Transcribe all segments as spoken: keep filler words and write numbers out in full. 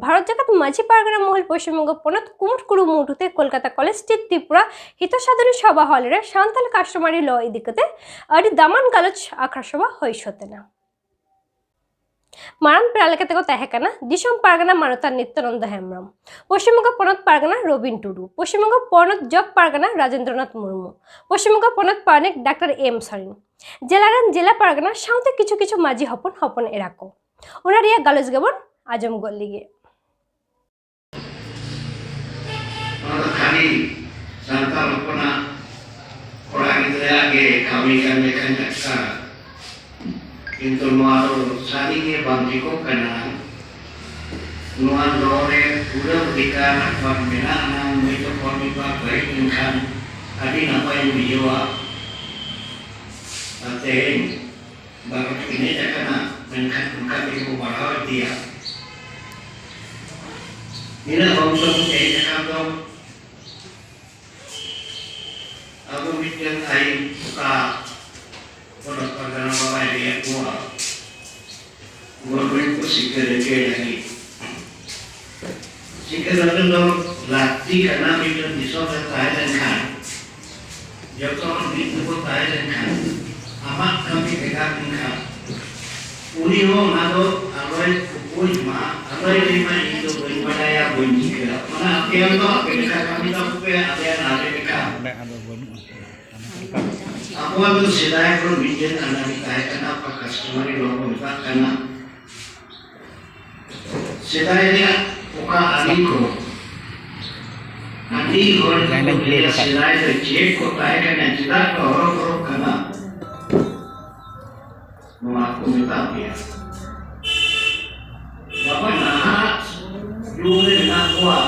ᱵᱷᱟᱨᱚᱛ ᱡᱟᱠᱟᱛ ᱢᱟᱹᱡᱷᱤ ᱯᱟᱨᱜᱟᱱᱟ ᱢᱚᱦᱚᱞ ᱯᱚᱥᱪᱤᱢ ᱵᱚᱝᱜᱚ ᱯᱚᱱᱚᱛ ᱠᱩᱢᱩᱴ ᱠᱩᱲᱩ ᱢᱩᱴᱩᱛᱮ Kolkata college street Tripura ᱦᱤᱛᱚ ᱥᱟᱫᱷᱚᱱ ᱥᱚᱵᱷᱟ ᱦᱚᱞ ᱨᱮ ᱥᱟᱱᱛᱟᱲ ᱠᱟᱥᱴᱚᱢᱟᱨᱤ ᱞᱚ ᱤᱫᱤ ᱠᱟᱛᱮ ᱟᱹᱰᱤ ᱫᱟᱢᱟᱱ ᱜᱟᱞᱚᱪ ᱟᱠᱷᱲᱟ ᱥᱚᱵᱷᱟ ᱦᱩᱭ ᱥᱟᱹᱛ ᱮᱱᱟ᱾ ᱢᱟᱨᱟᱝ ᱯᱮᱲᱟ ᱞᱮᱠᱟᱛᱮ ᱠᱚ ᱛᱟᱦᱮᱸ ᱠᱟᱱᱟ ᱫᱤᱥᱚᱢ ᱯᱟᱨᱜᱟᱱᱟ ᱢᱟᱱᱚᱛᱟᱱ ᱱᱤᱛᱭᱟᱱᱚᱱᱫᱚ ᱦᱮᱢᱵᱨᱚᱢ, ᱯᱚᱥᱪᱤᱢ ᱵᱚᱝᱜᱚ ᱯᱚᱱᱚᱛ ᱯᱟᱨᱜᱟᱱᱟ ᱨᱚᱵᱤᱱ ᱴᱩᱰᱩ, ᱯᱚᱥᱪᱤᱢ ᱵᱚᱝᱜᱚ ᱯᱚᱱᱚᱛ ᱡᱚᱜᱽ ᱯᱟᱨᱜᱟᱱᱟ ᱨᱟᱡᱮᱱᱫᱨᱚᱱᱟᱛᱷ ᱢᱩᱨᱢᱩ, ᱯᱚᱥᱪᱤᱢ ᱵᱚᱝᱜᱚ ᱯᱚᱱᱚᱛ ᱯᱟᱨᱟᱱᱤᱠ ᱰᱟᱠᱛᱟᱨ ᱮᱢ ᱥᱚᱨᱮᱱ, ᱡᱮᱞᱟ ᱨᱮᱱ ᱡᱮᱞᱟ ᱯᱟᱨᱜᱟᱱᱟ ᱥᱟᱶᱛᱮ ᱠᱤᱪᱷᱩ ᱠᱤᱪᱷᱩ ᱢᱟᱹᱡᱷᱤ ᱦᱚᱯᱚᱱ ᱦᱚᱯᱚᱱ ᱮᱨᱟ ᱠᱚ᱾ ᱚᱱᱟ ᱨᱮᱭᱟᱜ ᱜᱟᱞᱚᱪ ᱜᱮᱵᱚᱱ ᱟᱸᱡᱚᱢ ᱜᱚᱫ ᱞᱮᱜᱮ᱾ ᱚᱱᱟ ᱫᱚ ᱠᱷᱟᱹᱞᱤ ᱥᱟᱱᱛᱟᱲ ᱦᱚᱯᱚᱱᱟᱜ ᱠᱚᱲᱟ ᱜᱤᱫᱽᱨᱟᱹᱣᱟᱜ ᱜᱮ ᱠᱟᱹᱢᱤ ᱠᱟᱱ ᱞᱮᱠᱟᱧ ᱟᱴᱠᱟᱨᱟ᱾ ᱠᱤᱱᱛᱩ ᱱᱚᱣᱟ ᱫᱚ ᱥᱟᱹᱨᱤ ᱜᱮ ᱵᱟᱝ ᱴᱷᱤᱠᱚᱜ ᱠᱟᱱᱟ᱾ ᱱᱚᱣᱟ ᱞᱚ ᱨᱮ ᱯᱩᱨᱟᱹ ᱚᱫᱷᱤᱠᱟᱨ ᱟᱠᱚᱣᱟᱜ ᱢᱮᱱᱟᱜ ᱟᱱᱟᱝ ᱢᱤᱫ ᱦᱚᱯᱚᱱ ᱢᱤᱫ ᱵᱟᱨ ᱵᱟᱹᱲᱤᱡ ᱞᱮᱱᱠᱷᱟᱱ ᱟᱹᱰᱤ ᱱᱟᱯᱟᱭᱤᱧ ᱵᱩᱡᱷᱟᱹᱣᱟ᱾ ᱟᱨ ᱛᱮᱦᱮᱧ ᱵᱟᱠᱚ ᱮᱱᱮᱡ ᱟᱠᱟᱱᱟ, ᱢᱮᱱᱠᱷᱟᱱ ᱚᱱᱠᱟ ᱛᱮᱜᱮ ᱵᱚ ᱵᱟᱲᱦᱟᱣ ᱤᱫᱤᱭᱟ᱾ ᱱᱤᱱᱟᱹᱜ ᱵᱚᱝᱥᱚ ᱵᱚ ᱦᱮᱡ ᱟᱠᱟᱱ ᱫᱚ ᱟᱵᱚ ᱢᱤᱫᱴᱮᱱ ᱟᱹᱭᱤᱱ ᱚᱠᱟ ᱯᱚᱱᱚᱛ ᱯᱟᱨᱜᱟᱱᱟ ᱵᱟᱵᱟᱭ ᱞᱟᱹᱭᱟᱫ ᱵᱚᱣᱟ, ᱜᱚᱨᱢᱮᱱᱴ ᱠᱚ ᱥᱤᱠᱟᱹᱨ ᱦᱚᱪᱚᱭ ᱞᱟᱹᱜᱤᱫ᱾ ᱥᱤᱠᱟᱹᱨ ᱦᱚᱪᱚ ᱫᱚ ᱞᱟᱹᱠᱛᱤ ᱠᱟᱱᱟ᱾ ᱢᱤᱫᱴᱮᱱ ᱫᱤᱥᱚᱢ ᱨᱮ ᱛᱟᱦᱮᱸ ᱞᱮᱱᱠᱷᱟᱱ, ᱡᱚᱛᱚ ᱦᱚᱲ ᱢᱤᱫ ᱛᱮᱵᱚ ᱛᱟᱦᱮᱸ ᱞᱮᱱᱠᱷᱟᱱ, ᱟᱢᱟᱜ ᱠᱟᱹᱢᱤ ᱵᱷᱮᱜᱟᱨ ᱞᱮᱱᱠᱷᱟᱱ, ᱩᱱᱤ ᱦᱚᱸ ᱚᱱᱟ ᱫᱚ ᱟᱞᱚᱭ ᱠᱷᱚᱠᱚᱭ ᱢᱟ, ᱟᱞᱚᱭ ᱞᱟᱹᱭ ᱢᱟ, "ᱤᱧ ᱫᱚ ᱵᱟᱹᱧ ᱵᱟᱰᱟᱭᱟ, ᱵᱟᱹᱧ ᱪᱤᱠᱟᱹᱭᱟ᱾" ᱚᱱᱟ ᱟᱯᱮᱭᱟᱜ ᱫᱚ ᱟᱯᱮ ᱞᱮᱠᱟ ᱠᱟᱹᱢᱤ ᱛᱟᱵᱚ ᱯᱮ, ᱟᱞᱮᱭᱟᱜ ᱟᱞᱮ ᱞᱮᱠᱟ᱾ ᱟᱵᱚᱣᱟᱜ ᱫᱚ ᱥᱮᱫᱟᱭ ᱠᱷᱚᱱ ᱢᱤᱫᱴᱮᱱ ᱟᱹᱱᱟᱹᱨᱤ ᱛᱟᱦᱮᱸ ᱠᱟᱱᱟ, ᱚᱠᱟ ᱠᱟᱥᱴᱚᱢᱟᱨᱤ ᱞᱚ ᱵᱚ ᱢᱮᱛᱟᱜ ᱠᱟᱱᱟ᱾ ᱥᱮᱫᱟᱭ ᱨᱮᱭᱟᱜ ᱚᱠᱟ ᱟᱹᱨᱤ ᱠᱚ, ᱟᱹᱰᱤ ᱦᱚᱲ ᱜᱮᱠᱚ ᱞᱟᱹᱭᱟ, ᱥᱮᱫᱟᱭ ᱫᱚ ᱪᱮᱫ ᱠᱚ ᱛᱟᱦᱮᱸ ᱠᱟᱱᱟ, ᱪᱮᱫᱟᱜ ᱠᱚ ᱦᱚᱨᱚᱜ ᱦᱚᱨᱚᱜ ᱠᱟᱱᱟ, ᱱᱚᱣᱟ ᱠᱚ ᱢᱮᱛᱟ ᱯᱮᱭᱟ᱾ ᱵᱟᱵᱟ, ᱱᱟᱦᱟᱜ ᱡᱩᱜᱽ ᱨᱮ ᱢᱮᱱᱟᱜ ᱠᱚᱣᱟ,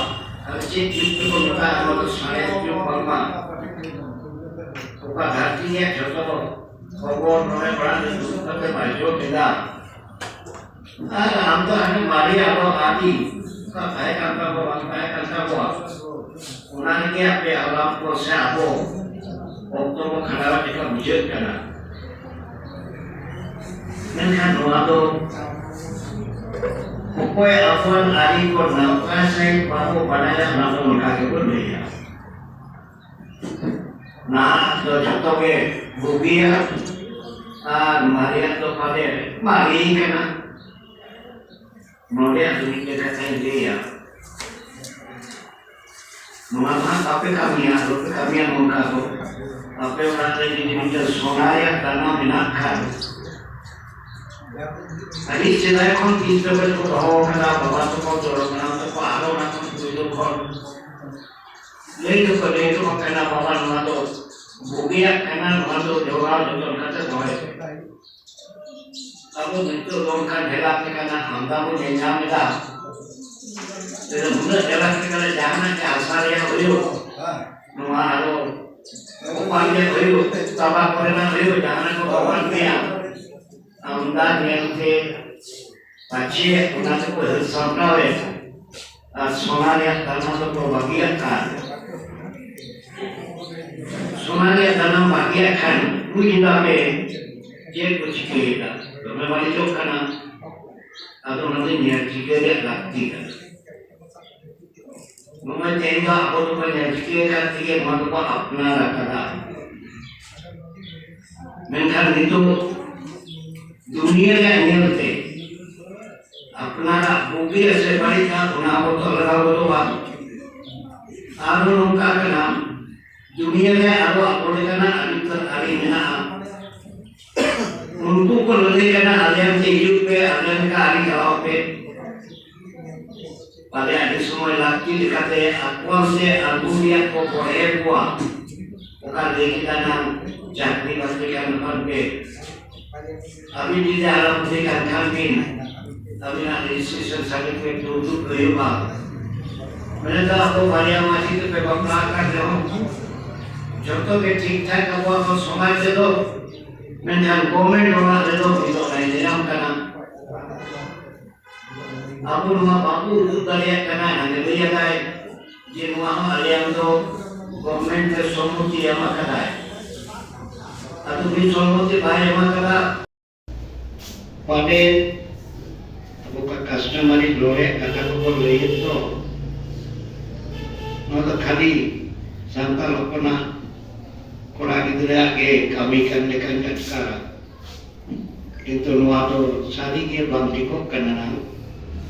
ᱟᱨ ᱪᱮᱫ ᱡᱩᱜᱽ ᱛᱮᱠᱚ ᱢᱮᱛᱟᱜᱼᱟ, ᱱᱚᱣᱟ ᱫᱚ ᱥᱟᱬᱮᱥ ᱡᱩᱜᱽ ᱵᱟᱝᱢᱟ᱾ ᱚᱠᱟ ᱫᱷᱟᱹᱨᱛᱤ ᱨᱮᱭᱟᱜ ᱡᱷᱚᱛᱚ ᱠᱷᱚᱵᱚᱨ ᱱᱚᱰᱮ ᱢᱟᱲᱟᱝ ᱨᱮ ᱫᱩᱲᱩᱵ ᱠᱟᱛᱮ ᱵᱟᱭ ᱡᱚᱢ ᱮᱫᱟ᱾ ᱟᱨ ᱟᱢ ᱫᱚ ᱦᱟᱱᱮ ᱢᱟᱨᱮ ᱟᱵᱚ ᱟᱹᱫᱤ, ᱚᱠᱟ ᱛᱟᱦᱮᱸ ᱠᱟᱱ ᱛᱟᱵᱚ, ᱵᱟᱝ ᱛᱟᱦᱮᱸ ᱠᱟᱱ ᱛᱟᱵᱚᱣᱟ, ᱚᱱᱟ ᱨᱮᱜᱮ ᱟᱯᱮ ᱟᱞᱟᱯ ᱠᱚ ᱥᱮ ᱟᱵᱚ ᱚᱠᱛᱚ ᱵᱚ ᱠᱷᱟᱸᱰᱟᱣ ᱞᱮᱠᱟ ᱵᱩᱡᱷᱟᱹᱜ ᱠᱟᱱᱟ᱾ ᱢᱮᱱᱠᱷᱟᱱ ᱱᱚᱣᱟ ᱫᱚ ᱚᱠᱚᱭ ᱟᱵᱚᱣᱟᱜ ᱟᱹᱨᱤ ᱠᱚ ᱱᱟᱯᱟᱭ ᱥᱟᱺᱦᱤᱡ ᱵᱟᱵᱚ ᱵᱟᱰᱟᱭᱟ, ᱚᱱᱟ ᱫᱚ ᱚᱱᱠᱟ ᱜᱮᱵᱚ ᱞᱟᱹᱭᱟ᱾ ᱱᱟᱦᱟᱜ ᱫᱚ ᱡᱷᱚᱛᱚ ᱜᱮ ᱵᱩᱜᱤᱭᱟ ᱟᱨ ᱢᱟᱨᱮᱭᱟᱜ ᱫᱚ ᱯᱟᱞᱮ ᱢᱟᱨᱮ ᱠᱟᱱᱟ᱾ ᱱᱚᱰᱮ ᱟᱹᱞᱤᱧ ᱞᱮᱠᱟ ᱠᱟᱛᱷᱟᱧ ᱞᱟᱹᱭᱟ, ᱱᱚᱣᱟ ᱫᱚ ᱦᱟᱸᱜ ᱵᱟᱯᱮ ᱠᱟᱹᱢᱤᱭᱟ, ᱟᱞᱚᱯᱮ ᱠᱟᱹᱢᱤᱭᱟ ᱱᱚᱝᱠᱟ ᱫᱚ᱾ ᱟᱯᱮ ᱚᱲᱟᱜ ᱨᱮ ᱡᱩᱫᱤ ᱢᱤᱫᱴᱟᱝ ᱥᱚᱱᱟ ᱨᱮᱭᱟᱜ ᱫᱟᱱᱟ ᱢᱮᱱᱟᱜ ᱠᱷᱟᱱ, ᱟᱹᱰᱤ ᱥᱮᱫᱟᱭ ᱠᱷᱚᱱ ᱛᱤᱥ ᱫᱚᱯᱮ ᱠᱚ ᱫᱚᱦᱚ ᱟᱠᱟᱫᱟ, ᱵᱟᱵᱟ ᱛᱟᱠᱚ, ᱡᱚᱲᱚ ᱦᱟᱲᱟᱢ ᱛᱟᱠᱚ, ᱟᱨᱚ ᱚᱱᱟ ᱠᱷᱚᱱ ᱯᱩᱭᱞᱩ ᱠᱷᱚᱱ ᱞᱟᱹᱭ ᱫᱚᱠᱚ ᱞᱟᱹᱭ ᱦᱚᱴᱚ ᱠᱟᱜ ᱠᱟᱱᱟ, ᱵᱟᱵᱟ, ᱱᱚᱣᱟ ᱫᱚ ᱵᱩᱜᱤᱭᱟᱜ ᱠᱟᱱᱟ, ᱱᱚᱣᱟ ᱫᱚ ᱡᱚᱜᱟᱣ ᱡᱚᱛᱚᱱ ᱠᱟᱛᱮ ᱫᱚᱦᱚᱭ ᱯᱮ᱾ ᱟᱵᱚ ᱱᱤᱛᱚᱜ ᱫᱚ ᱚᱱᱠᱟ ᱰᱷᱮᱞᱟᱠ ᱞᱮᱠᱟᱱᱟᱜ ᱟᱢᱫᱟ ᱵᱚᱱ ᱧᱮᱞ ᱧᱟᱢ ᱮᱫᱟ᱾ ᱛᱚᱵᱮ ᱱᱩᱱᱟᱹᱜ ᱰᱷᱮᱞᱟᱠ ᱞᱮᱠᱟᱱᱟᱜ ᱡᱟᱦᱟᱱᱟᱜ ᱜᱮ ᱟᱥᱟ ᱨᱮᱭᱟᱜ ᱦᱩᱭᱩᱜ, ᱱᱚᱣᱟ ᱟᱨᱚ ᱚᱯᱟᱨ ᱜᱮ ᱦᱩᱭᱩᱜ, ᱛᱟᱵᱟ ᱠᱚᱨᱮᱱᱟᱜ ᱦᱩᱭᱩᱜ, ᱡᱟᱦᱟᱱᱟᱜ ᱠᱚ ᱵᱟᱵᱚᱱ ᱧᱮᱞ, ᱟᱢᱫᱟ ᱧᱮᱞᱛᱮ ᱯᱟᱪᱷᱮ ᱚᱱᱟ ᱛᱮᱠᱚ ᱦᱟᱹᱨ ᱥᱟᱢᱴᱟᱣᱮᱫ ᱟᱨ ᱥᱚᱱᱟ ᱨᱮᱭᱟᱜ ᱫᱟᱱᱟ ᱫᱚᱠᱚ ᱵᱟᱹᱜᱤᱭᱟᱜ ᱠᱟᱱ᱾ ᱥᱚᱱᱟ ᱨᱮᱭᱟᱜ ᱫᱟᱱᱟ ᱵᱟᱹᱜᱤᱭᱟᱜ ᱠᱷᱟᱱ ᱵᱩᱡᱽ ᱫᱟᱯᱮ ᱪᱮᱫ ᱠᱚ ᱪᱤᱠᱟᱹᱭᱮᱫᱟ, ᱫᱚᱢᱮ ᱵᱟᱹᱲᱤᱡᱚᱜ ᱠᱟᱱᱟ᱾ ᱟᱫᱚ ᱚᱱᱟ ᱫᱚ ᱧᱮᱞ ᱪᱤᱠᱟᱹ ᱨᱮᱭᱟᱜ ᱞᱟᱹᱠᱛᱤ ᱠᱟᱱᱟ᱾ ᱱᱚᱜᱼᱚᱭ ᱛᱮᱦᱮᱧ ᱫᱚ ᱟᱵᱚ ᱫᱚᱵᱚᱱ ᱧᱮᱞ ᱪᱤᱠᱟᱹ ᱟᱠᱟᱫ ᱛᱮᱜᱮ ᱱᱚᱣᱟ ᱫᱚᱵᱚᱱ ᱟᱯᱱᱟᱨ ᱟᱠᱟᱫᱟ᱾ ᱢᱮᱱᱠᱷᱟᱱ ᱱᱤᱛᱚᱜ ᱫᱩᱱᱤᱭᱟᱹ ᱨᱮᱭᱟᱜ ᱧᱮᱞᱛᱮ ᱟᱯᱱᱟᱨᱟᱜ ᱵᱩᱜᱤ ᱥᱮ ᱵᱟᱹᱲᱤᱡ ᱚᱱᱟ ᱟᱵᱚ ᱫᱚ ᱞᱟᱜᱟᱣ ᱜᱚᱫᱚᱜᱼᱟ᱾ ᱟᱨᱦᱚᱸ ᱱᱚᱝᱠᱟ ᱠᱟᱱᱟ, ᱫᱩᱱᱤᱭᱟᱹ ᱨᱮ ᱟᱨᱦᱚᱸ ᱟᱵᱚ ᱞᱮᱠᱟᱱᱟᱜ ᱟᱹᱰᱤ ᱩᱛᱟᱹᱨ ᱟᱹᱨᱤ ᱢᱮᱱᱟᱜᱼᱟ᱾ ᱩᱱᱠᱩ ᱠᱚ ᱞᱟᱹᱞᱟᱹᱭ ᱠᱟᱱᱟ, ᱟᱞᱮᱭᱟᱜ ᱛᱮ ᱦᱤᱡᱩᱜ ᱯᱮ, ᱟᱞᱮ ᱞᱮᱠᱟ ᱟᱹᱨᱤ ᱪᱟᱞᱟᱣ ᱯᱮ᱾ ᱯᱟᱞᱮ ᱟᱹᱰᱤ ᱥᱚᱢᱚᱭ ᱞᱟᱹᱠᱛᱤ ᱞᱮᱠᱟᱛᱮ ᱟᱠᱚᱣᱟᱜ ᱥᱮ ᱟᱹᱜᱩ ᱨᱮᱭᱟᱜ ᱠᱚ ᱵᱚᱲᱦᱮ ᱠᱚᱣᱟ᱾ ᱚᱠᱟ ᱞᱟᱹᱭ ᱠᱮᱫᱟ ᱱᱟᱝ ᱪᱟᱹᱠᱨᱤ ᱵᱟᱹᱠᱨᱤ ᱠᱟᱱ ᱠᱷᱟᱱ ᱯᱮ ᱟᱹᱵᱤᱱ ᱡᱩᱫᱤ ᱟᱨᱚ ᱵᱩᱡᱷᱟᱹᱣ ᱠᱟᱱ ᱠᱷᱟᱱ ᱵᱤᱱ, ᱟᱹᱵᱤᱱᱟᱜ registration certificate ᱫᱚ ᱩᱫᱩᱜ ᱦᱩᱭᱩᱜᱼᱟ᱾ ᱢᱮᱱᱮᱫᱟ ᱟᱵᱚ ᱵᱟᱨᱭᱟ ᱢᱟᱹᱡᱷᱤ ᱫᱚᱯᱮ ᱵᱟᱯᱞᱟ ᱟᱠᱟᱱ ᱨᱮᱦᱚᱸ ᱡᱚᱛᱚ ᱜᱮ ᱴᱷᱤᱠ ᱴᱷᱟᱠ ᱟᱵᱚᱣᱟᱜ ᱥᱚᱢᱟᱡᱽ ᱨᱮᱫᱚ, ᱢᱮᱱᱠᱷᱟᱱ government ᱚᱲᱟᱜ ᱨᱮᱫᱚ ᱱᱤᱛᱚᱜ ᱞᱮ ᱧᱮᱞᱧᱟᱢ ᱠᱟᱱᱟ᱾ ᱟᱵᱚ ᱱᱚᱣᱟ ᱵᱟᱵᱚ ᱩᱫᱩᱜ ᱫᱟᱲᱮᱭᱟᱜ ᱠᱟᱱᱟ, ᱦᱟᱱᱮ ᱞᱟᱹᱭ ᱟᱠᱟᱭ ᱡᱮ ᱱᱚᱣᱟ ᱦᱚᱸ ᱟᱞᱮᱭᱟᱜ ᱫᱚ government ᱨᱮ ᱥᱚᱢᱢᱚᱛᱤ ᱮᱢ ᱟᱠᱟᱫᱟᱭ᱾ ᱟᱫᱚ ᱩᱱᱤ ᱥᱚᱢᱢᱚᱛᱤ ᱵᱟᱭ ᱮᱢ ᱟᱠᱟᱫᱟ᱾ ᱯᱟᱰᱮ ᱟᱵᱚ ᱚᱠᱟ ᱠᱟᱥᱴ ᱢᱟᱹᱨᱤᱪ ᱨᱚᱲ ᱨᱮᱭᱟᱜ ᱠᱟᱛᱷᱟ ᱠᱚᱠᱚ ᱞᱟᱹᱭᱮᱫ ᱫᱚ, ᱱᱚᱣᱟ ᱫᱚ ᱠᱷᱟᱹᱞᱤ ᱥᱟᱱᱛᱟᱲ ᱦᱚᱯᱚᱱᱟᱜ ᱠᱚᱲᱟ ᱜᱤᱫᱽᱨᱟᱹᱣᱟᱜ ᱜᱮ ᱠᱟᱹᱢᱤ ᱠᱟᱱ ᱞᱮᱠᱟᱧ ᱟᱴᱠᱟᱨᱟ᱾ ᱠᱤᱱᱛᱩ ᱱᱚᱣᱟ ᱫᱚ ᱥᱟᱹᱨᱤ ᱜᱮ ᱵᱟᱝ ᱴᱷᱤᱠᱚᱜ ᱠᱟᱱᱟ᱾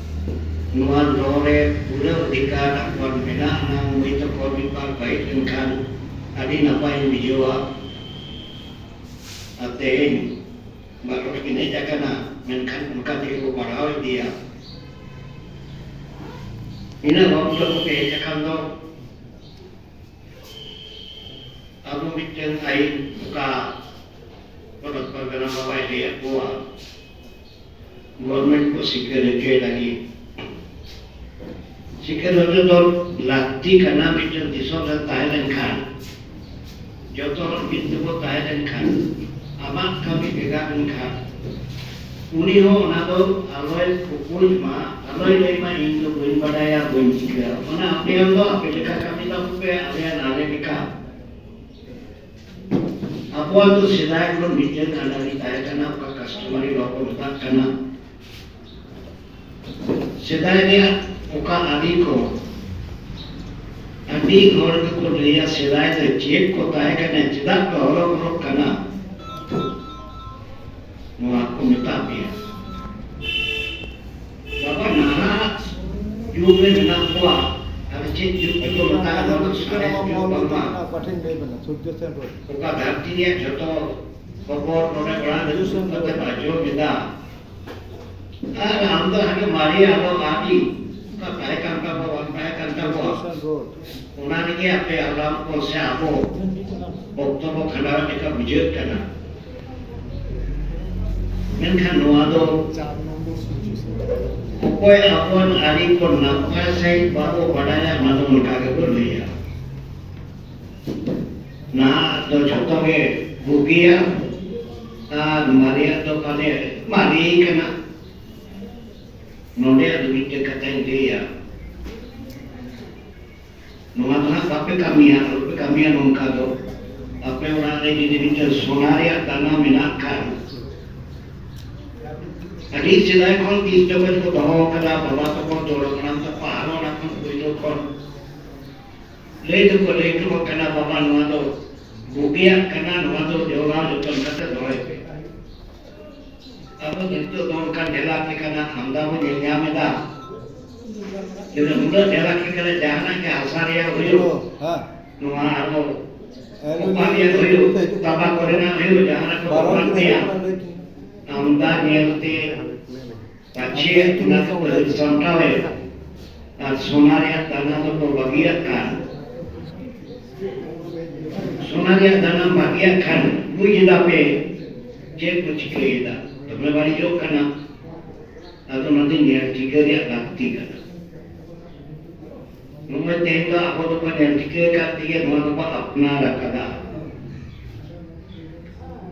ᱱᱚᱣᱟ ᱨᱚᱲ ᱨᱮ ᱯᱩᱨᱟᱹ ᱚᱫᱷᱤᱠᱟᱨ ᱟᱠᱚᱣᱟᱜ ᱢᱮᱱᱟᱜᱼᱟ᱾ ᱢᱟᱹᱭ ᱛᱟᱠᱚ ᱢᱤᱫ ᱵᱟᱨ ᱵᱟᱹᱲᱤᱡ ᱞᱮᱱᱠᱷᱟᱱ ᱟᱹᱰᱤ ᱱᱟᱯᱟᱭᱤᱧ ᱵᱩᱡᱷᱟᱹᱣᱟ᱾ ᱟᱨ ᱛᱮᱦᱮᱧ ᱵᱟᱨᱚᱴ ᱠᱤᱱ ᱦᱮᱡ ᱟᱠᱟᱱᱟ, ᱢᱮᱱᱠᱷᱟᱱ ᱚᱱᱠᱟ ᱛᱮᱜᱮ ᱠᱚ ᱯᱟᱲᱦᱟᱣ ᱤᱫᱤᱭᱟ᱾ ᱤᱱᱟᱹ ᱵᱟᱵᱚᱫ ᱠᱚ ᱦᱮᱡ ᱟᱠᱟᱱ ᱫᱚ ᱟᱵᱚ ᱢᱤᱫᱴᱮᱱ ᱟᱹᱭᱤᱱ ᱚᱠᱟ ᱯᱚᱱᱚᱛ ᱯᱟᱨᱜᱟᱱᱟ ᱵᱟᱵᱟᱭ ᱞᱟᱹᱭᱟᱫ ᱠᱚᱣᱟ, ᱜᱚᱨᱢᱮᱱᱴ ᱠᱚ ᱥᱤᱠᱟᱹᱨ ᱦᱚᱪᱚᱭ ᱞᱟᱹᱜᱤᱫ᱾ ᱥᱤᱠᱟᱹᱨ ᱦᱚᱪᱚ ᱫᱚ ᱞᱟᱹᱠᱛᱤ ᱠᱟᱱᱟ, ᱢᱤᱫᱴᱮᱱ ᱫᱤᱥᱚᱢ ᱨᱮ ᱛᱟᱦᱮᱸ ᱞᱮᱱᱠᱷᱟᱱ, ᱡᱚᱛᱚ ᱦᱚᱲ ᱢᱤᱫ ᱛᱮᱵᱚ ᱛᱟᱦᱮᱸ ᱞᱮᱱᱠᱷᱟᱱ, ᱟᱢᱟᱜ ᱠᱟᱹᱢᱤ ᱵᱷᱮᱜᱟᱨ ᱞᱮᱱᱠᱷᱟᱱ, ᱩᱱᱤ ᱦᱚᱸ ᱚᱱᱟ ᱫᱚ ᱟᱞᱚᱭ ᱠᱩᱠᱩᱭ ᱢᱟ, ᱟᱞᱚᱭ ᱞᱟᱹᱭ ᱢᱟ, "ᱤᱧ ᱫᱚ ᱵᱟᱹᱧ ᱵᱟᱰᱟᱭᱟ, ᱵᱟᱹᱧ ᱪᱤᱠᱟᱹᱭᱟ᱾" ᱚᱱᱟ ᱟᱯᱮ ᱦᱚᱸ ᱫᱚ ᱟᱯᱮ ᱞᱮᱠᱟ ᱠᱟᱹᱢᱤ ᱛᱟᱵᱚ ᱯᱮ, ᱟᱞᱮ ᱦᱚᱸ ᱟᱞᱮ ᱞᱮᱠᱟ᱾ ᱟᱵᱚᱣᱟᱜ ᱫᱚ ᱥᱮᱫᱟᱭ ᱠᱷᱚᱱ ᱢᱤᱫᱴᱮᱱ ᱟᱹᱱ ᱟᱹᱨᱤ ᱛᱟᱦᱮᱸ ᱠᱟᱱᱟ, ᱚᱠᱟ ᱠᱟᱥᱴᱚᱢᱟᱨᱤ ᱞᱚ ᱠᱚ ᱢᱮᱛᱟᱜ ᱠᱟᱱᱟ᱾ ᱥᱮᱫᱟᱭ ᱨᱮᱭᱟᱜ ᱚᱠᱟ ᱟᱹᱨᱤ ᱠᱚ ᱟᱹᱰᱤ ᱦᱚᱲ ᱜᱮᱠᱚ ᱞᱟᱹᱭᱟ, ᱥᱮᱫᱟᱭ ᱫᱚ ᱪᱮᱫ ᱠᱚ ᱛᱟᱦᱮᱸ ᱠᱟᱱᱟ, ᱪᱮᱫᱟᱜ ᱠᱚ ᱦᱚᱨᱚ ᱵᱚᱨᱚᱜ ᱠᱟᱱᱟ, ᱱᱚᱣᱟ ᱠᱚ ᱢᱮᱛᱟ ᱯᱮᱭᱟ᱾ ᱵᱟᱵᱟ, ᱱᱟᱦᱟᱜ ᱡᱩᱜᱽ ᱨᱮ ᱢᱮᱱᱟᱜ ᱠᱚᱣᱟ, ᱟᱨ ᱪᱮᱫ ᱡᱩᱜᱽ ᱠᱚ ᱢᱮᱛᱟᱜᱼᱟ, ᱱᱚᱣᱟ ᱫᱚ ᱥᱟᱬᱮᱥ ᱡᱩᱜᱽ ᱵᱟᱝᱢᱟ᱾ ᱚᱠᱟ ᱫᱷᱟᱹᱨᱛᱤ ᱨᱮᱭᱟᱜ ᱡᱷᱚᱛᱚ ᱠᱷᱚᱵᱚᱨ ᱱᱚᱰᱮ ᱚᱲᱟᱜ ᱨᱮ ᱫᱩᱲᱩᱵ ᱠᱟᱛᱮ ᱟᱸᱡᱚᱢ ᱮᱫᱟ᱾ ᱟᱨ ᱟᱢ ᱫᱚ ᱦᱟᱸᱰᱮ ᱢᱟᱨᱮ ᱟᱞᱚ ᱟᱫ ᱤᱧ, ᱚᱠᱟ ᱛᱟᱦᱮᱸ ᱠᱟᱱ ᱛᱟᱵᱚ, ᱵᱟᱝ ᱛᱟᱦᱮᱸ ᱠᱟᱱ ᱛᱟᱵᱚ, ᱚᱱᱟ ᱨᱮᱜᱮ ᱟᱯᱮ ᱟᱞᱟᱝ ᱠᱚ ᱥᱮ ᱟᱵᱚ ᱚᱠᱛᱚ ᱵᱚ ᱠᱷᱟᱸᱰᱟᱣ ᱞᱮᱠᱟ ᱵᱩᱡᱷᱟᱹᱜ ᱠᱟᱱᱟ᱾ ᱢᱮᱱᱠᱷᱟᱱ ᱱᱚᱣᱟ ᱫᱚ ᱚᱠᱚᱭ ᱟᱵᱚᱣᱟᱜ ᱟᱹᱨᱤ ᱠᱚ ᱱᱟᱯᱟᱭ ᱥᱟᱺᱦᱤᱡ ᱵᱟᱵᱚ ᱵᱟᱰᱟᱭᱟ, ᱚᱱᱟ ᱫᱚ ᱚᱱᱠᱟ ᱜᱮᱵᱚ ᱞᱟᱹᱭᱟ᱾ ᱱᱟᱦᱟᱜ ᱫᱚ ᱡᱷᱚᱛᱚ ᱜᱮ ᱵᱩᱜᱤᱭᱟ ᱟᱨ ᱢᱟᱨᱮᱭᱟᱜ ᱫᱚ ᱯᱟᱞᱮ ᱢᱟᱨᱮ ᱠᱟᱱᱟ᱾ ᱱᱚᱰᱮ ᱟᱫᱚ ᱢᱤᱫᱴᱮᱱ ᱠᱟᱛᱷᱟᱧ ᱞᱟᱹᱭᱟ, ᱱᱚᱣᱟ ᱫᱚ ᱦᱟᱸᱜ ᱵᱟᱯᱮ ᱠᱟᱹᱢᱤᱭᱟ, ᱟᱞᱚᱯᱮ ᱠᱟᱹᱢᱤᱭᱟ ᱱᱚᱝᱠᱟ ᱫᱚ᱾ ᱟᱯᱮ ᱚᱲᱟᱜ ᱨᱮ ᱡᱩᱫᱤ ᱢᱤᱫᱴᱮᱱ ᱥᱚᱱᱟ ᱨᱮᱭᱟᱜ ᱫᱟᱱᱟ ᱢᱮᱱᱟᱜ ᱠᱷᱟᱱ, ᱟᱹᱰᱤ ᱥᱮᱫᱟᱭ ᱠᱷᱚᱱ ᱛᱤᱥ ᱡᱚᱠᱷᱚᱱ ᱠᱚ ᱫᱚᱦᱚ ᱟᱠᱟᱫᱟ, ᱵᱟᱵᱟ ᱛᱟᱠᱚ, ᱡᱚᱲ ᱦᱟᱲᱟᱢ ᱛᱟᱠᱚ, ᱟᱨᱦᱚᱸ ᱚᱱᱟ ᱠᱷᱚᱱ ᱯᱩᱭᱞᱩ ᱠᱷᱚᱱ ᱞᱟᱹᱭ ᱫᱚᱠᱚ ᱞᱟᱹᱭ ᱦᱚᱴᱚ ᱠᱟᱜ ᱠᱟᱱᱟ, ᱵᱟᱵᱟ, ᱱᱚᱣᱟ ᱫᱚ ᱵᱩᱜᱤᱭᱟᱜ ᱠᱟᱱᱟ, ᱱᱚᱣᱟ ᱫᱚ ᱡᱚᱜᱟᱣ ᱡᱚᱛᱚᱱ ᱠᱟᱛᱮ ᱫᱚᱦᱚᱭ ᱯᱮ᱾ ᱟᱵᱚ ᱱᱤᱛᱚᱜ ᱫᱚ ᱚᱱᱠᱟᱱ ᱰᱷᱮᱞᱟᱠ ᱞᱮᱠᱟᱱᱟᱜ ᱟᱢᱫᱟ ᱵᱚᱱ ᱧᱮᱞ ᱧᱟᱢ ᱮᱫᱟ᱾ ᱡᱮ ᱩᱱᱟᱹᱜ ᱰᱷᱮᱞᱟᱠ ᱞᱮᱠᱟᱱᱟᱜ ᱡᱟᱦᱟᱱᱟᱜ ᱜᱮ ᱦᱟᱥᱟ ᱨᱮᱭᱟᱜ ᱦᱩᱭᱩᱜ, ᱦᱮᱸ᱾ ᱱᱚᱣᱟ ᱟᱨᱚ ᱦᱮᱸ, ᱚᱠᱟ ᱨᱮᱭᱟᱜ ᱦᱩᱭᱩᱜ, ᱛᱟᱵᱟ ᱠᱚᱨᱮᱱᱟᱜ ᱦᱩᱭᱩᱜ, ᱡᱟᱦᱟᱱᱟᱜ ᱠᱚ ᱵᱟᱨᱚ ᱵᱟᱯᱞᱟ ᱢᱤᱱᱤᱴ ᱛᱮᱭᱟᱜ, ᱦᱩᱭᱩᱜ ᱠᱟᱱᱟ, ᱞᱟᱹᱭ ᱠᱤᱱ᱾ ᱟᱢᱫᱟ ᱧᱮᱞᱛᱮ ᱯᱟᱪᱷᱮ ᱚᱱᱟ ᱠᱚ ᱟᱹᱰᱤ ᱥᱟᱢᱴᱟᱣᱮᱫ ᱟᱨ ᱥᱚᱱᱟ ᱨᱮᱭᱟᱜ ᱫᱟᱱᱟ ᱫᱚᱠᱚ ᱵᱟᱹᱜᱤᱭᱟᱜ ᱠᱟᱱ᱾ ᱥᱚᱱᱟ ᱨᱮᱭᱟᱜ ᱫᱟᱱᱟ ᱵᱟᱹᱜᱤᱭᱟᱜ ᱠᱷᱟᱱ ᱵᱩᱡᱽ ᱮᱫᱟ ᱯᱮ ᱪᱮᱫ ᱠᱚ ᱪᱤᱠᱟᱹᱭᱮᱫᱟ, ᱫᱚᱢᱮ ᱵᱟᱹᱲᱤᱡᱚᱜ ᱠᱟᱱᱟ᱾ ᱟᱫᱚ ᱚᱱᱟᱛᱮ ᱧᱮᱞ ᱴᱷᱤᱠᱟᱹ ᱨᱮᱭᱟᱜ ᱞᱟᱹᱠᱛᱤ ᱠᱟᱱᱟ᱾ ᱱᱚᱜᱼᱚᱭ ᱛᱮᱦᱮᱧ ᱫᱚ ᱟᱵᱚ ᱫᱚᱵᱚᱱ ᱧᱮᱞ ᱴᱷᱤᱠᱟᱹ ᱟᱠᱟᱫ ᱛᱮᱜᱮ ᱱᱚᱣᱟ ᱫᱚᱵᱚᱱ ᱟᱯᱱᱟᱨ ᱟᱠᱟᱫᱟ᱾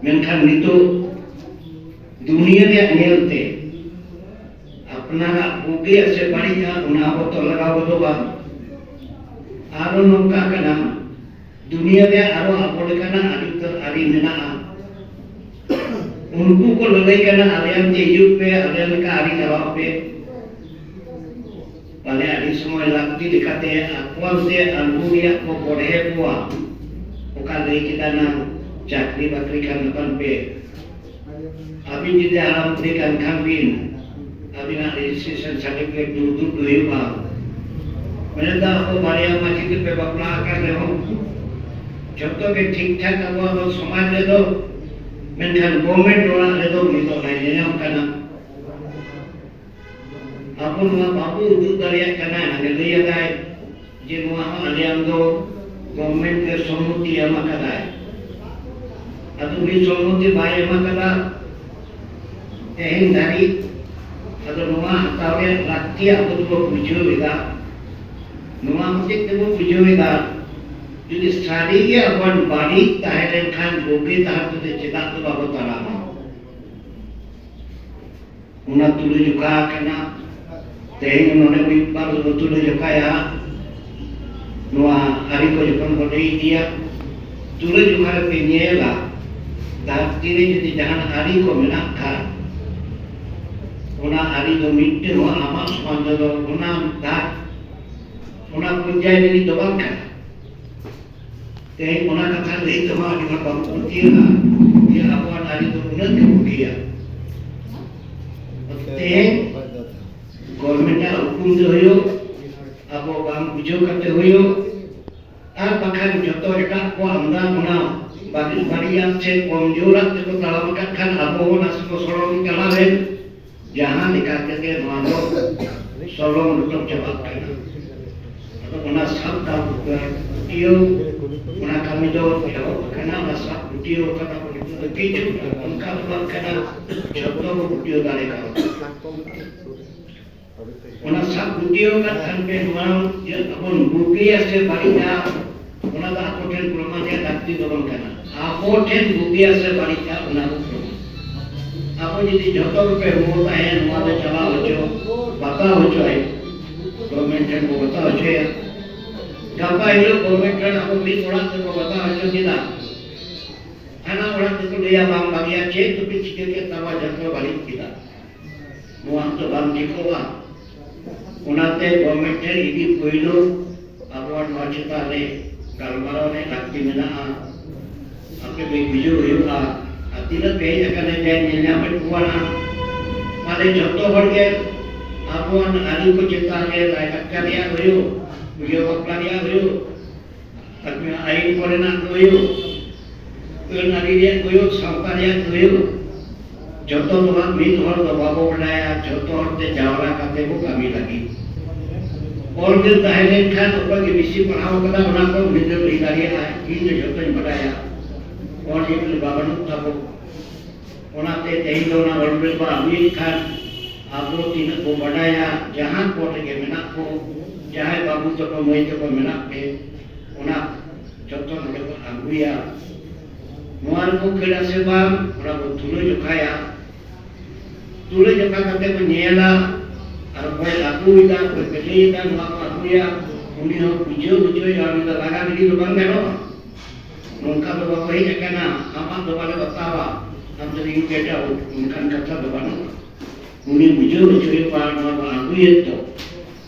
ᱢᱮᱱᱠᱷᱟᱱ ᱱᱤᱛᱚᱜ ᱫᱩᱱᱤᱭᱟᱹ ᱨᱮᱭᱟᱜ ᱧᱮᱞᱛᱮ ᱟᱯᱱᱟᱨᱟᱜ ᱵᱩᱜᱤᱭᱟᱜ ᱥᱮ ᱵᱟᱹᱲᱤᱡᱟᱜ ᱚᱱᱟ ᱟᱵᱚ ᱛᱚ ᱞᱟᱜᱟᱣ ᱜᱚᱫᱚᱜᱼᱟ᱾ ᱟᱨᱚ ᱱᱚᱝᱠᱟ ᱠᱟᱱᱟ, ᱫᱩᱱᱤᱭᱟᱹ ᱨᱮ ᱟᱨᱚ ᱟᱵᱚ ᱞᱮᱠᱟᱱᱟᱜ ᱟᱹᱰᱤ ᱩᱛᱟᱹᱨ ᱟᱹᱨᱤ ᱢᱮᱱᱟᱜᱼᱟ᱾ ᱩᱱᱠᱩ ᱠᱚ ᱞᱟᱹᱞᱟᱹᱭ ᱠᱟᱱᱟ, ᱟᱞᱮᱭᱟᱜ ᱛᱮ ᱦᱤᱡᱩᱜ ᱯᱮ, ᱟᱞᱮ ᱞᱮᱠᱟ ᱟᱹᱨᱤ ᱪᱟᱞᱟᱜ ᱯᱮ᱾ ᱯᱟᱞᱮ ᱟᱹᱰᱤ ᱥᱚᱢᱚᱭ ᱞᱟᱹᱠᱛᱤ ᱞᱮᱠᱟᱛᱮ ᱟᱠᱚᱣᱟᱜ ᱥᱮ ᱟᱬᱜᱚ ᱨᱮᱭᱟᱜ ᱠᱚ ᱵᱚᱲᱦᱮ ᱠᱚᱣᱟ᱾ ᱚᱠᱟ ᱞᱟᱹᱭ ᱠᱮᱫᱟ ᱱᱟᱝ, ᱪᱟᱹᱠᱨᱤ ᱵᱟᱹᱠᱨᱤ ᱠᱷᱟᱱ ᱫᱚᱠᱟᱱ ᱯᱮ᱾ ᱟᱹᱵᱤᱱ ᱡᱩᱫᱤ ᱦᱟᱲᱟᱢ ᱵᱩᱲᱦᱤ ᱠᱟᱱ ᱠᱷᱟᱱ ᱵᱤᱱ, ᱟᱹᱵᱤᱱᱟᱜ ᱨᱮᱡᱤᱥᱴᱨᱮᱥᱚᱱ ᱥᱟᱨᱴᱤᱯᱷᱤᱠᱮᱴ ᱫᱩᱲ ᱫᱩᱲ ᱦᱩᱭᱩᱜᱼᱟ᱾ ᱢᱮᱱᱮᱫᱟ ᱟᱵᱚ ᱵᱟᱨᱭᱟ ᱢᱟᱹᱡᱷᱤ ᱛᱮᱯᱮ ᱵᱟᱯᱞᱟ ᱟᱠᱟᱱ ᱨᱮᱦᱚᱸ, ᱡᱷᱚᱛᱚ ᱜᱮ ᱴᱷᱤᱠ ᱴᱷᱟᱠ ᱟᱵᱚᱣᱟᱜ ᱥᱚᱢᱟᱡᱽ ᱨᱮᱫᱚ, ᱢᱮᱱᱠᱷᱟᱱ ᱜᱚᱵᱷᱢᱮᱱᱴ ᱚᱲᱟᱜ ᱨᱮᱫᱚ ᱩᱱᱤ ᱫᱚ ᱵᱟᱭ ᱧᱮᱧᱟᱢ ᱠᱟᱱᱟ᱾ ᱟᱵᱚ ᱱᱚᱣᱟ ᱵᱟᱵᱚ ᱩᱫᱩᱜ ᱫᱟᱲᱮᱭᱟᱜ ᱠᱟᱱᱟ, ᱚᱱᱟᱜᱮ ᱞᱟᱹᱭᱟᱫᱟᱭ ᱡᱮ ᱱᱚᱣᱟ ᱦᱚᱸ ᱟᱞᱮᱭᱟᱜ ᱫᱚ ᱜᱚᱵᱷᱢᱮᱱᱴ ᱜᱮ ᱥᱚᱢᱢᱚᱛᱤ ᱮᱢ ᱟᱠᱟᱫᱟᱭ᱾ ᱟᱫᱚ ᱩᱱᱤ ᱥᱚᱢᱢᱚᱛᱤ ᱵᱟᱭ ᱮᱢ ᱟᱠᱟᱫᱟ, ᱛᱮᱦᱮᱧ ᱫᱷᱟᱹᱨᱤᱡ᱾ ᱟᱫᱚ ᱱᱚᱣᱟ ᱦᱟᱛᱟᱣ ᱨᱮᱭᱟᱜ ᱞᱟᱹᱠᱛᱤ ᱟᱵᱚ ᱫᱚᱵᱚ ᱵᱩᱡᱷᱟᱹᱣ ᱮᱫᱟ᱾ ᱱᱚᱣᱟ ᱦᱚᱛᱮᱡ ᱛᱮᱵᱚ ᱵᱩᱡᱷᱟᱹᱣ ᱮᱫᱟ, ᱡᱩᱫᱤ ᱥᱟᱹᱨᱤᱜᱮ ᱟᱵᱚᱣᱟᱜ ᱵᱟᱹᱲᱤᱡ ᱛᱟᱦᱮᱸ ᱞᱮᱱᱠᱷᱟᱱ ᱵᱩᱜᱤ ᱰᱟᱦᱟᱨ ᱛᱮᱫᱚ ᱪᱮᱫᱟᱜ ᱫᱚ ᱵᱟᱵᱚ ᱛᱟᱲᱟᱢᱟ? ᱚᱱᱟ ᱛᱩᱞᱟᱹ ᱡᱚᱠᱷᱟ ᱟᱠᱟᱱᱟ᱾ ᱛᱮᱦᱮᱧ ᱱᱚᱰᱮ ᱢᱤᱫ ᱵᱟᱨ ᱫᱚᱵᱚ ᱛᱩᱞᱟᱹ ᱡᱚᱠᱷᱟᱭᱟ᱾ ᱱᱚᱣᱟ ᱟᱹᱨᱤ ᱠᱚ ᱡᱚᱠᱷᱚᱱ ᱵᱚ ᱞᱟᱹᱭ ᱤᱫᱤᱭᱟ, ᱛᱩᱞᱟᱹ ᱡᱚᱠᱷᱟ ᱨᱮᱯᱮ ᱧᱮᱞᱟ, ᱫᱷᱟᱹᱨᱛᱤ ᱨᱮ ᱡᱩᱫᱤ ᱡᱟᱦᱟᱱ ᱟᱹᱨᱤ ᱠᱚ ᱢᱮᱱᱟᱜ ᱠᱷᱟᱱ, ᱚᱱᱟ ᱟᱹᱨᱤ ᱫᱚ ᱢᱤᱫᱴᱮᱱ ᱦᱚᱸ ᱟᱢᱟᱜ ᱥᱚᱢᱟᱡᱽ ᱨᱮᱫᱚ ᱚᱱᱟ ᱫᱟᱜ, ᱚᱱᱟ ᱯᱚᱨᱡᱟᱭ ᱨᱤᱱᱤᱡ ᱫᱚ ᱵᱟᱝ ᱠᱟᱱᱟ᱾ ᱛᱮᱦᱮᱧ ᱚᱱᱟ ᱠᱟᱛᱷᱟ ᱞᱟᱹᱭ ᱛᱮᱦᱚᱸ ᱟᱹᱰᱤ ᱦᱚᱲ ᱵᱟᱝ ᱠᱚ ᱯᱟᱹᱛᱭᱟᱹᱜᱼᱟ ᱡᱮ ᱟᱵᱚᱣᱟᱜ ᱟᱹᱨᱤ ᱫᱚ ᱩᱱᱟᱹᱜ ᱜᱮ ᱵᱩᱜᱤᱭᱟ᱾ ᱛᱮᱦᱮᱧ ᱜᱚᱵᱷᱚᱨᱱᱢᱮᱱᱴ ᱟᱜ ᱦᱩᱠᱩᱢ ᱫᱚ ᱦᱩᱭᱩᱜ, ᱟᱵᱚ ᱵᱟᱝ ᱵᱩᱡᱷᱟᱹᱣ ᱠᱟᱛᱮ ᱦᱩᱭᱩᱜ, ᱟᱨ ᱵᱟᱠᱷᱟᱱ ᱡᱚᱛᱚ ᱮᱴᱟᱜ ᱠᱚ ᱟᱢᱫᱟ ᱚᱱᱟ ᱵᱟᱹᱲᱤᱡ ᱵᱟᱹᱲᱤᱡᱟᱜ ᱥᱮ ᱠᱚᱢ ᱡᱳᱨᱟᱜ ᱛᱮᱠᱚ ᱛᱟᱲᱟᱢ ᱟᱠᱟᱫ ᱠᱷᱟᱱ ᱟᱵᱚ ᱦᱚᱸ ᱱᱟᱥᱮ ᱠᱚ ᱥᱚᱲᱚᱢ ᱪᱟᱞᱟᱣ ᱮᱱ᱾ ᱡᱟᱦᱟᱸ ᱞᱮᱠᱟ ᱛᱮᱜᱮ ᱱᱚᱣᱟ ᱫᱚ ᱥᱚᱞᱚᱝ ᱞᱚᱴᱚᱢ ᱪᱟᱵᱟᱜ ᱠᱟᱱᱟ᱾ ᱟᱫᱚ ᱚᱱᱟ ᱥᱟᱵ ᱫᱟᱣ ᱯᱟᱹᱛᱭᱟᱹᱣ, ᱚᱱᱟ ᱠᱟᱹᱢᱤ ᱫᱚ ᱮᱦᱚᱵ ᱟᱠᱟᱱᱟ᱾ ᱚᱱᱟ ᱥᱟᱵ ᱯᱟᱹᱛᱭᱟᱹᱣ ᱠᱟᱱᱟ ᱵᱚᱱ᱾ ᱱᱤᱛᱚᱜ ᱫᱚ ᱠᱤᱪᱷᱩ ᱚᱱᱠᱟ ᱫᱚ ᱵᱟᱝ ᱠᱟᱱᱟ, ᱡᱷᱚᱛᱚ ᱵᱚ ᱯᱟᱹᱛᱭᱟᱹᱣ ᱫᱟᱲᱮ ᱠᱟᱣᱫᱟ᱾ ᱚᱱᱟ ᱥᱟᱵ ᱯᱟᱹᱛᱭᱟᱹᱣ ᱠᱟᱜ ᱠᱷᱟᱱ ᱯᱮ ᱱᱚᱣᱟ ᱡᱮ ᱟᱵᱚ ᱵᱩᱜᱤᱭᱟ ᱥᱮ ᱵᱟᱹᱲᱤᱡᱟ, ᱚᱱᱟ ᱫᱚ ᱟᱠᱚ ᱴᱷᱮᱱ ᱯᱨᱚᱢᱟᱱ ᱨᱮᱭᱟᱜ ᱞᱟᱹᱠᱛᱤ ᱫᱚ ᱵᱟᱝ ᱠᱟᱱᱟ᱾ ᱟᱵᱚ ᱴᱷᱮᱱ ᱵᱩᱜᱤᱭᱟ ᱥᱮ ᱵᱟᱹᱲᱤᱡᱟ, ᱚᱱᱟ ᱫᱚ ᱯᱨᱚᱢᱟᱱ᱾ ᱟᱵᱚ ᱡᱩᱫᱤ ᱡᱷᱚᱛᱚ ᱜᱮᱯᱮ ᱨᱩᱣᱟᱹᱲ ᱛᱟᱦᱮᱸᱱ, ᱱᱚᱣᱟ ᱫᱚ ᱪᱟᱞᱟᱣ ᱦᱚᱪᱚ, ᱵᱟᱛᱟᱣ ᱦᱚᱪᱚᱭ, ᱜᱚᱵᱷᱚᱨᱱᱢᱮᱱᱴ ᱴᱷᱮᱱ ᱵᱚ ᱵᱟᱛᱟᱣ ᱦᱚᱪᱚᱭᱟ᱾ ᱜᱟᱯᱟ ᱦᱤᱞᱳᱜ ᱜᱚᱵᱷᱚᱨᱱᱢᱮᱱᱴ ᱴᱷᱮᱱ ᱟᱵᱚ ᱢᱤᱫ ᱚᱲᱟᱜ ᱛᱮᱵᱚ ᱵᱟᱛᱟᱣ ᱦᱚᱪᱚ ᱠᱮᱫᱟ, ᱦᱟᱱᱟ ᱚᱲᱟᱜ ᱛᱮᱠᱚ ᱞᱟᱹᱭᱟ, "ᱵᱟᱝ ᱵᱷᱟᱜᱮᱭᱟ, ᱪᱮᱫ ᱠᱚᱯᱮ ᱪᱤᱠᱟᱹ ᱠᱮᱫ ᱛᱟᱵᱚᱣᱟ, ᱡᱷᱚᱛᱚ ᱵᱟᱹᱲᱤᱡ ᱠᱮᱫᱟ, ᱱᱚᱣᱟ ᱫᱚ ᱵᱟᱝ ᱴᱷᱤᱠᱚᱜᱼᱟ᱾" ᱚᱱᱟᱛᱮ ᱜᱚᱵᱷᱚᱨᱱᱢᱮᱱᱴ ᱴᱷᱮᱱ ᱤᱫᱤ ᱯᱳᱭᱞᱳ ᱟᱵᱚᱣᱟᱜ ᱱᱚᱣᱟ ᱪᱮᱛᱟᱱ ᱨᱮ ᱜᱟᱞᱢᱟᱨᱟᱣ ᱨᱮ ᱞᱟᱹᱠᱛᱤ ᱢᱮᱱᱟᱜᱼᱟ᱾ ᱟᱯᱮ ᱯᱮ ᱵᱩᱡᱷᱟᱹᱣ ᱦᱩᱭᱩᱜᱼᱟ᱾ ᱟᱨ ᱛᱤᱱᱟᱹᱜ ᱯᱮ ᱦᱮᱡ ᱟᱠᱟᱱᱟ, ᱡᱟᱭ ᱧᱮᱞ ᱧᱟᱢᱮᱫ ᱠᱚᱣᱟ ᱱᱟᱜ, ᱢᱟᱱᱮ ᱡᱷᱚᱛᱚ ᱦᱚᱲ ᱜᱮ ᱟᱵᱚᱣᱟᱜ ᱟᱹᱨᱤ ᱠᱚ ᱪᱮᱛᱟᱱ ᱨᱮ, ᱞᱟᱭᱼᱞᱟᱠᱪᱟᱨ ᱨᱮᱭᱟᱜ ᱦᱩᱭᱩᱜ, ᱵᱤᱦᱟᱹ ᱵᱟᱯᱞᱟ ᱨᱮᱭᱟᱜ ᱦᱩᱭᱩᱜ, ᱟᱹᱠᱤᱱᱟᱜ ᱟᱹᱭᱤᱱ ᱠᱚᱨᱮᱱᱟᱜ ᱦᱩᱭᱩᱜ, ᱟᱹᱱ ᱟᱹᱨᱤ ᱨᱮᱭᱟᱜ ᱦᱩᱭᱩᱜ, ᱥᱟᱶᱛᱟ ᱨᱮᱭᱟᱜ ᱦᱩᱭᱩᱜ, ᱡᱚᱛᱚ ᱫᱚ ᱦᱟᱸᱜ ᱢᱤᱫ ᱦᱚᱲ ᱫᱚ ᱵᱟᱵᱚ ᱵᱟᱰᱟᱭᱟ, ᱡᱚᱛᱚ ᱦᱚᱲ ᱛᱮ ᱡᱟᱣᱨᱟ ᱠᱟᱛᱮ ᱵᱚ ᱠᱟᱹᱢᱤ ᱞᱟᱹᱜᱤᱫ᱾ ᱚᱞ ᱵᱤᱞ ᱛᱟᱦᱮᱸ ᱞᱮᱱᱠᱷᱟᱱ ᱚᱠᱚᱭ ᱜᱮ ᱵᱮᱥᱤ ᱯᱟᱲᱦᱟᱣ ᱠᱟᱫᱟ ᱚᱱᱟ ᱠᱚ ᱩᱱᱤ ᱫᱚ ᱞᱟᱹᱭ ᱫᱟᱲᱮᱭᱟᱜᱼᱟ, ᱤᱧ ᱫᱚ ᱡᱚᱛᱚᱧ ᱵᱟᱰᱟᱭᱟ᱾ ᱚᱞ ᱡᱮ ᱵᱟᱹᱱᱩᱜ ᱛᱟᱵᱚ, ᱚᱱᱟᱛᱮ ᱛᱮᱦᱮᱧ ᱫᱚ ᱚᱱᱟ ᱚᱞ ᱵᱤᱞ ᱵᱚ ᱟᱹᱜᱩᱭᱮᱫ ᱠᱷᱟᱱ ᱟᱵᱚ ᱛᱤᱱᱟᱹᱜ ᱵᱚ ᱵᱟᱰᱟᱭᱟ, ᱡᱟᱦᱟᱸ ᱠᱚ ᱨᱮᱜᱮ ᱢᱮᱱᱟᱜ ᱠᱚ, ᱡᱟᱦᱟᱸᱭ ᱵᱟᱹᱵᱩ ᱛᱟᱠᱚ ᱢᱟᱹᱭ ᱛᱟᱠᱚ ᱢᱮᱱᱟᱜ ᱯᱮ, ᱚᱱᱟ ᱡᱚᱛᱚ ᱱᱚᱰᱮ ᱵᱚ ᱟᱹᱜᱩᱭᱟ᱾ ᱱᱚᱣᱟ ᱨᱮᱠᱚ ᱠᱷᱟᱹᱲᱟ ᱥᱮ ᱵᱟᱝ, ᱚᱱᱟ ᱵᱚ ᱛᱩᱞᱟᱹ ᱡᱚᱠᱷᱟᱭᱟ᱾ ᱛᱩᱞᱟᱹ ᱡᱚᱠᱷᱟ ᱠᱟᱛᱮ ᱵᱚ ᱧᱮᱞᱟ, ᱟᱨ ᱚᱠᱚᱭ ᱟᱹᱜᱩᱭᱮᱫᱟ, ᱚᱠᱚᱭ ᱵᱮᱞᱮᱭᱮᱫᱟ, ᱱᱚᱣᱟ ᱠᱚ ᱟᱹᱜᱩᱭᱟ, ᱩᱱᱤ ᱦᱚᱸ ᱵᱩᱡᱷᱟᱹᱣ ᱦᱚᱪᱚᱭᱟ, ᱩᱱᱤ ᱫᱚ ᱞᱟᱜᱟ ᱜᱤᱰᱤ ᱫᱚ ᱵᱟᱝ ᱜᱟᱱᱚᱜᱼᱟ᱾ ᱱᱚᱝᱠᱟ ᱫᱚ ᱵᱟᱠᱚ ᱦᱮᱡ ᱟᱠᱟᱱᱟ, ᱟᱢᱟᱜ ᱫᱚ ᱵᱟᱞᱮ ᱵᱟᱛᱟᱣᱟ, ᱟᱢ ᱫᱚ ᱤᱧ ᱵᱮᱴᱟ, ᱚᱱᱠᱟᱱ ᱠᱟᱛᱷᱟ ᱫᱚ ᱵᱟᱹᱱᱩᱜᱼᱟ᱾ ᱩᱱᱤ ᱵᱩᱡᱷᱟᱹᱣ ᱦᱚᱪᱚᱭᱮ ᱢᱟ, ᱱᱚᱣᱟ ᱵᱚᱱ ᱟᱹᱜᱩᱭᱮᱫ ᱫᱚ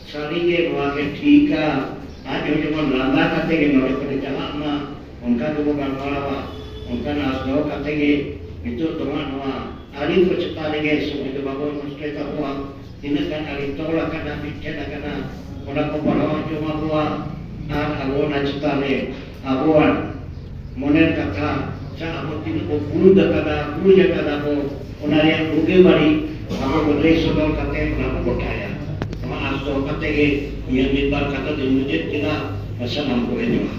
ᱥᱟᱹᱨᱤᱜᱮ ᱱᱚᱣᱟ ᱜᱮ ᱴᱷᱤᱠᱟ᱾ ᱟᱡ ᱦᱚᱸ ᱡᱮᱢᱚᱱ ᱞᱟᱸᱫᱟ ᱠᱟᱛᱮ ᱜᱮ ᱱᱚᱰᱮ ᱠᱷᱚᱱᱮ ᱪᱟᱞᱟᱜ ᱢᱟ, ᱚᱱᱠᱟ ᱜᱮᱵᱚ ᱜᱟᱞᱢᱟᱨᱟᱣᱟ, ᱚᱱᱠᱟᱱ ᱟᱸᱥ ᱫᱚᱦᱚ ᱠᱟᱛᱮ ᱜᱮ ᱱᱤᱛᱚᱜ ᱫᱚ ᱦᱟᱸᱜ ᱱᱚᱣᱟ ᱟᱹᱨᱤ ᱠᱚ ᱪᱮᱛᱟᱱ ᱨᱮᱜᱮ ᱥᱚᱢᱚᱭ ᱫᱚ ᱵᱟᱵᱚᱱ ᱱᱚᱥᱴᱚᱭ ᱛᱟᱵᱚᱣᱟ᱾ ᱛᱤᱱᱟᱹᱜ ᱜᱟᱱ ᱟᱹᱨᱤ ᱛᱚᱞ ᱟᱠᱟᱱᱟ, ᱢᱤᱫᱴᱷᱮᱱ ᱟᱠᱟᱱᱟ, ᱚᱱᱟ ᱠᱚ ᱯᱟᱲᱦᱟᱣ ᱦᱚᱪᱚ ᱢᱟᱵᱚᱣᱟ᱾ ᱟᱨ ᱟᱵᱚ ᱚᱱᱟ ᱪᱮᱛᱟᱱ ᱨᱮ ᱟᱵᱚᱣᱟᱜ ᱢᱚᱱᱮᱨ ᱠᱟᱛᱷᱟ ᱥᱮ ᱟᱵᱚ ᱛᱤᱱᱟᱹᱜ ᱵᱚ ᱵᱩᱡᱽ ᱟᱠᱟᱫᱟ, ᱵᱩᱡᱽ ᱟᱠᱟᱫᱟ ᱵᱚ, ᱚᱱᱟ ᱨᱮᱭᱟᱜ ᱵᱩᱜᱤ ᱵᱟᱹᱲᱤᱡ ᱟᱵᱚ ᱵᱚ ᱞᱟᱹᱭ ᱥᱚᱫᱚᱨ ᱠᱟᱛᱮ ᱚᱱᱟ ᱵᱚ ᱜᱚᱴᱟᱭᱟ᱾ ᱱᱚᱣᱟ ᱟᱸᱥ ᱫᱚᱦᱚ ᱠᱟᱛᱮ ᱜᱮ ᱤᱧᱟᱹᱜ ᱢᱤᱫ ᱵᱟᱨ ᱠᱟᱛᱷᱟ ᱫᱚᱧ ᱢᱩᱪᱟᱹᱫ ᱠᱮᱫᱟ᱾ ᱥᱟᱱᱟᱢ ᱠᱚᱜᱮ ᱡᱚᱦᱟᱨ᱾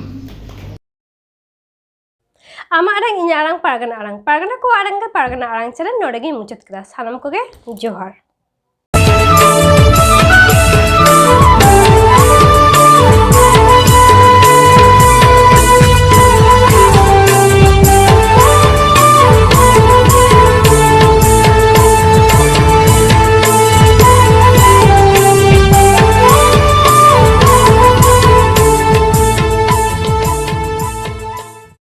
ᱟᱢᱟᱜ ᱟᱲᱟᱝ, ᱤᱧᱟᱹᱜ ᱟᱲᱟᱝ, ᱯᱟᱨᱜᱟᱱᱟ ᱟᱲᱟᱝ, ᱯᱟᱨᱜᱟᱱᱟ ᱠᱚᱣᱟᱜ ᱟᱲᱟᱝ ᱜᱮ ᱯᱟᱨᱜᱟᱱᱟ ᱟᱲᱟᱝ ᱪᱮᱱᱮᱞ ᱱᱚᱰᱮ ᱜᱤᱧ ᱢᱩᱪᱟᱹᱫ ᱠᱮᱫᱟ᱾ ᱥᱟᱱᱟᱢ ᱠᱚᱜᱮ ᱡᱚᱦᱟᱨ᱾